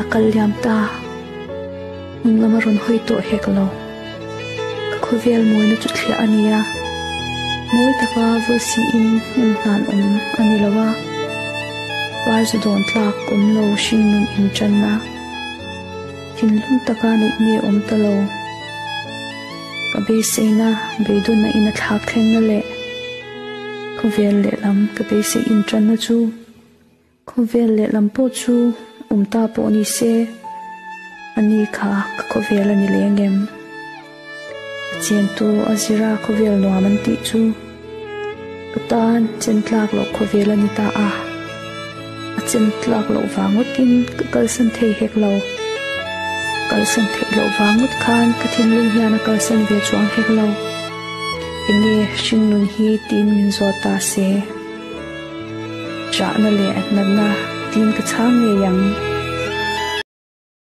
A kal liam ta. Hnung lam a rawn hawi tawh hek lo. Ka khawvel mawina chu thliah a ni a, mawi taka vul siin hnem hnan awm a ni lo a, par zu dawn tlak awm lo hringnun inṭanna thinlung taka nuih nge awm ta lo. Ka beiseina beidawnna in a thlak thlengna leh khawvel lehlam ka beisei inṭanna chu Khawvel lehlam pawh chu awm ta pawh ni se, ani kha ka khawvel a ni leh angem? A chentu a zira khawvel nuam an tih chu ka tan chen tlak loh khawvel a ni ta a, a chen tlak loh vang ngawtin ka kalsan thei hek lo. Kalsan theih loh vang ngawt khan ka thinlung hian a kalsan ve chuang hek lo. Enge hringnun hi tiin min zawt ta se. Ṭahna leh natna tiin ka chhang ngei ang.